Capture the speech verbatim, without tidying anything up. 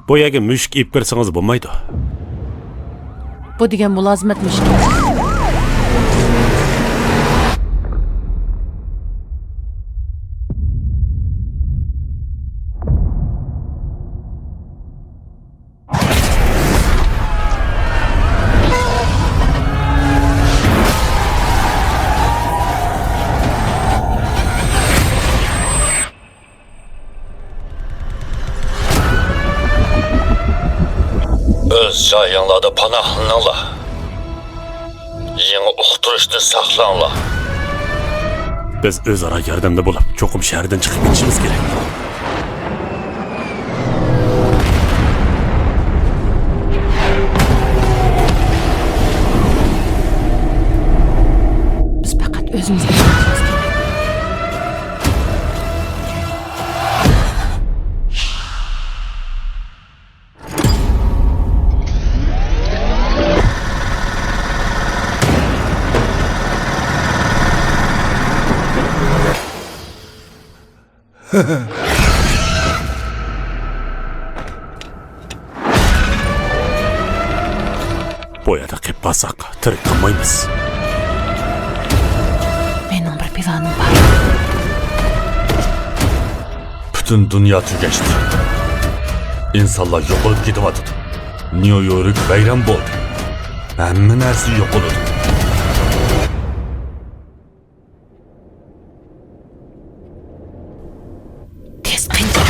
بۇ يەرگە مۈشۈك ئېلىپ كىرسىڭىز بولمايدۇ. بۇ دېگەن مۇلازىمەت مۈشۈكى. ئۆز جايىڭلاردا پاناھلىنىڭلار. يېڭى ئۇقتۇرۇشتىن ساقلىنىڭلار. بىز ئۆزئارا ياردەمدە بولۇپ، چوقۇم شەھەردىن چىقىپ كېتىشىمىز كېرەك. بىز پەقەت ئۆزىمىزگە ئىشىنىشىمىز كېرەك. بۇ يەردە قېلىپ قالساق، تىرىك قالمايمىز. مېنىڭ بىر پىلانىم بار. پۈتۈن دۇنيا تۈگەشتى. ئىنسانلار يوقىلىپ كېتىۋاتىدۇ. نيۇ يورك ۋەيران بولدى. ھەممە نەرسە يوقىلىدۇ. تېز قېچىڭ.